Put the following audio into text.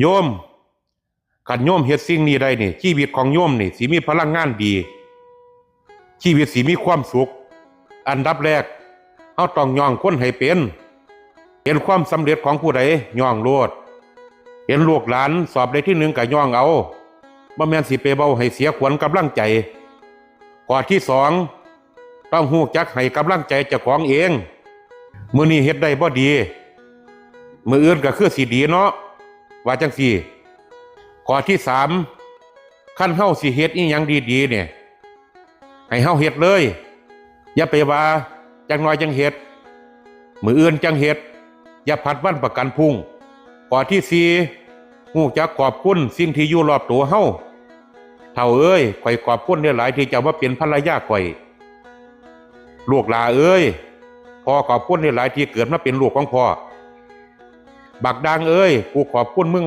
ໂຍມ, ຄັນໂຍມເຮັດສິ່ງນີ້ໄດ້ນີ້, ຊີວິດຂອງໂຍມນີ້ຊິມີພະລັງງານດີ, ຊີວິດຊິມີຄວາມສຸກ. ອັນດັບແລກ, ເຮົາຕ້ອງຍ້ອງຄົນໃຫ້ເປັນ. ເຫັນຄວາມສຳເລັດຂອງຜູ້ໃດ, ຍ້ອງໂລດ. ເຫັນລູກຫຼານສອບໄດ້ທີໜຶ່ງກໍຍ້ອງເອົາ, ບໍ່ແມ່ນຊິໄປເວົ້າໃຫ້ເສຍຂວັນກຳລັງໃຈ. ຂໍ້ທີສອງ, ຕ້ອງຮູ້ຈັກໃຫ້ກຳລັງໃຈເຈົ້າຂອງເອງ. ມື້ນີ້ເຮັດໄດ້ບໍ່ດີ, ມື້ອື່ນກໍຄືຊິດີເນາະ, ວ່າຈັ່ງຊີ້. ຂໍ້ທີສາມ, ຄັນເຮົາຊິເຮັດອີ່ຫຍັງດີໆນີ້, ໃຫ້ເຮົາເຮັດເລີຍ. ຢ່າໄປວ່າ, ຈັກໜ້ອຍຈັ່ງເຮັດ, ມື້ອື່ນຈັ່ງເຮັດ, ຢ່າຜັດວັນປະກັນພຸ້ງ. ຂໍ້ທີສີ່, ຮູ້ຈັກຂອບຄຸນສິ່ງທີ່ຢູ່ລອບໂຕເຮົາ. ເຖົ້າເອີຍ, ຂ້ອຍຂອບຄຸນຫຼາຍໆທີ່ເຈົ້າມາເປັນພັນລະຍາຂ້ອຍ. ລູກຫຼ້າເອີຍ, ພໍ່ຂອບຄຸນຫຼາຍໆທີ່ເກີດມາເປັນລູກຂອງພໍ່. ບັກດ່າງເອີຍ, ກູຂອບຄຸນມຶງ